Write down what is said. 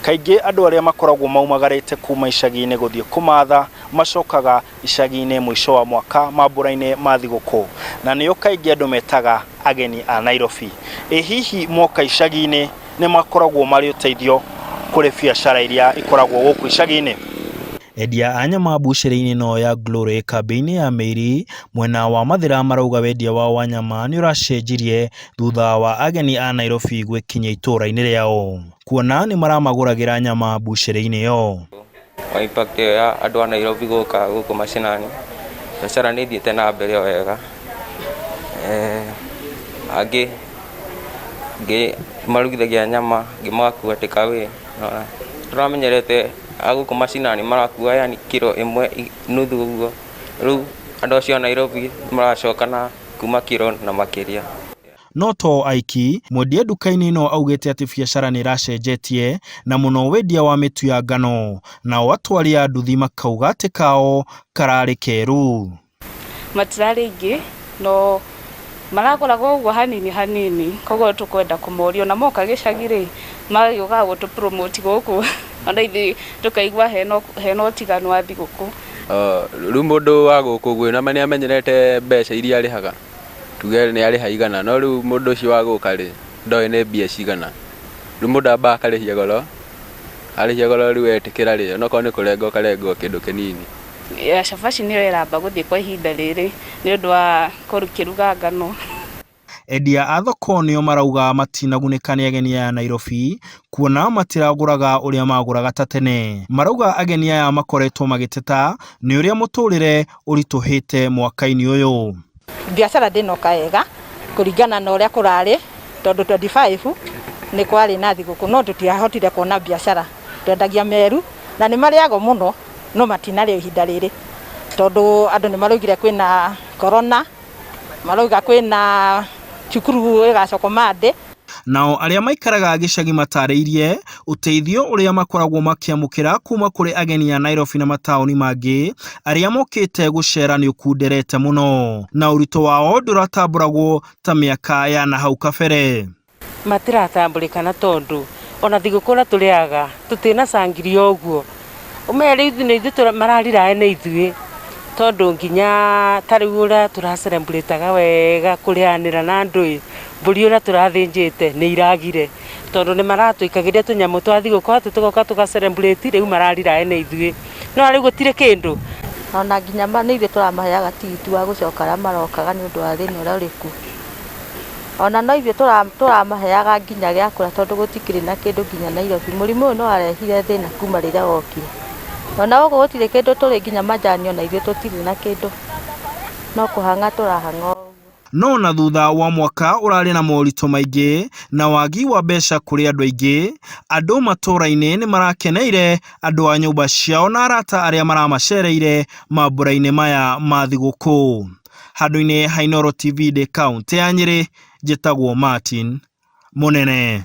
Kaingĩ andũ arĩa makoragwo maumagarĩte kuma icagi-inĩ gũthiĩ kũmatha macokaga icagi-inĩ mũico wa mwaka mambura-inĩ ma thigũkũ, na nĩo kaingĩ andũ metaga ageni a Nairobi. Ĩ hihi moka icagi-inĩ nĩ makoragwo marĩ ũteithio kũrĩ biacara iria ikoragwo gũkũ icagi-inĩ? Endia a nyama mbucĩrĩ-inĩ ĩno ya Glory kambĩ-inĩ ya Mĩiri mwena wa Mathĩra marauga wendia wao wa nyama nĩ ũracenjirie thutha wa ageni a Nairobi gwĩkinyia itũũra-inĩ rĩao kuona nĩ maramagũragĩra nyama mbucĩrĩ-inĩ ĩyo. Kwa impact ĩyo ya andũ a Nairobi gũka gũkũ macinani, biacara nĩ ĩthiĩte na mbere o wega. Angĩ marugithagia nyama, angĩ magakua take away. Tũramenyerete a gũkũ macinani marakua yani kiro ĩmwe nuthu ũguo, rĩu andũ acio a Nairobi maracoka na kuma kiro na makĩria. No to aiki, mwendia nduka-inĩ ĩno augĩte atĩ biacara nĩ ĩracenjetie na mũno wendia wa mĩtu ya ngano, nao atwari a nduthi makauga atĩ kao kararĩ keru. Matirarĩ aingĩ no maragũraga ũguo hanini hanini, koguo tũkwenda kũmoria ona moka gĩcagi rĩ, magagĩũkaga gũtũ promote gũkũ ona ithuĩ tũkaigua hena ũtiganu wa thigũkũ. Rĩu mũndũ wa gũkũ ũguo na nĩ amenyerete mbeca iria arĩhaga, tuge nĩ arĩha 100, no rĩu mũndũ ũcio wa gũka rĩ, ndoĩ nĩ mbia cigana. Rĩu mũndũ ambaga akarĩhia goro, arĩhia goro rĩu etĩkĩra rĩ, onokorwo nĩ kũrengwo ũkarengwo kĩndũ kĩnini. Ya cabaci nĩyo ĩramba gũthiĩ kwa ihinda rĩrĩ nĩ ũndũ wa kũruga ngano. Endia a thoko nĩo marauga matinagunĩka nĩ ageni aya Nairobi kuona matiragũraga ũrĩa magũraga ta tene. Marauga ageni aya makoretwo magĩteta nĩ ũrĩa mũtũrĩre ũritũhĩte mwaka-inĩ ũyũ. Biacara ndĩnoka wega kũringana na ũrĩa kũrarĩ tondũ 25 nĩ kwarĩ na thigũkũ no tũtiahotire kuona biacara. Twendagia meru na nĩ marĩagwo mũno no matinarĩo ihinda rĩrĩ tondũ andũ nĩ maraugire kwĩna corona, marauga kwĩna cukuru ĩgacokwo Monday. Nao arĩa maikaraga gĩcagi matarĩirie ũteithio ũrĩa makoragwo makĩamũkĩra kuma kũrĩ ageni a Nairobi na mataũni mangĩ arĩa mokĩte gũcera nĩ ũkunderete mũno na ũritũ wao ndũratambũragwo ta mĩaka ya nahau kabere. Matiratambũrĩkana tondũ ona thigũkũ ũrĩa tũrĩaga tũtinacangirio ũguo. Ũmenye rĩu nĩ ithuĩ mararirae nĩ ithuĩ tondũ nginya ta rĩu ũrĩa tũra celebrate aga wega kũrĩanĩra na andũ ĩ, mbũri ũrĩa tũrathĩnjĩte nĩ iragire tondũ nĩ maratũikagĩria tũnyamũ twa thigũkũ atĩ tũgoka tũga celebrate rĩu mararirae nĩ ithuĩ. No rĩu gũtirĩ kĩndũ. Ona nginya nĩ ithuĩ tũramaheaga tigiti wa gũcoka arĩa marokaga nĩ ũndũ wa thĩna ũrĩa ũrĩ kuo. Ona no ithuĩ tũramaheaga nginya gĩa kũrĩa tondũ gũtikĩrĩ na kĩndũ nginya Nairobi. Mũrimũ ũyũ nĩ warehire thĩna kuma rĩrĩa wokire. Ona gũkũ gũtirĩ kĩndũ tũrĩ nginya majani ona ithuĩ tũtirĩ na kĩndũ. No kũhang'a tũrahang'a o ũguo. No ona thutha wa mwaka ũrarĩ na moritũ maingĩ na wagi wa mbeca kũrĩ andũ aingĩ, andũ matũra-inĩ nĩ marakeneire andũ a nyũmba ciao na arata arĩa maramacereire mambura-inĩ maya ma thigũkũ. Handũ-inĩ ha Inooro TV ndĩ kaũntĩ ya Nyĩrĩ, njĩtagwo Martin Mũnene.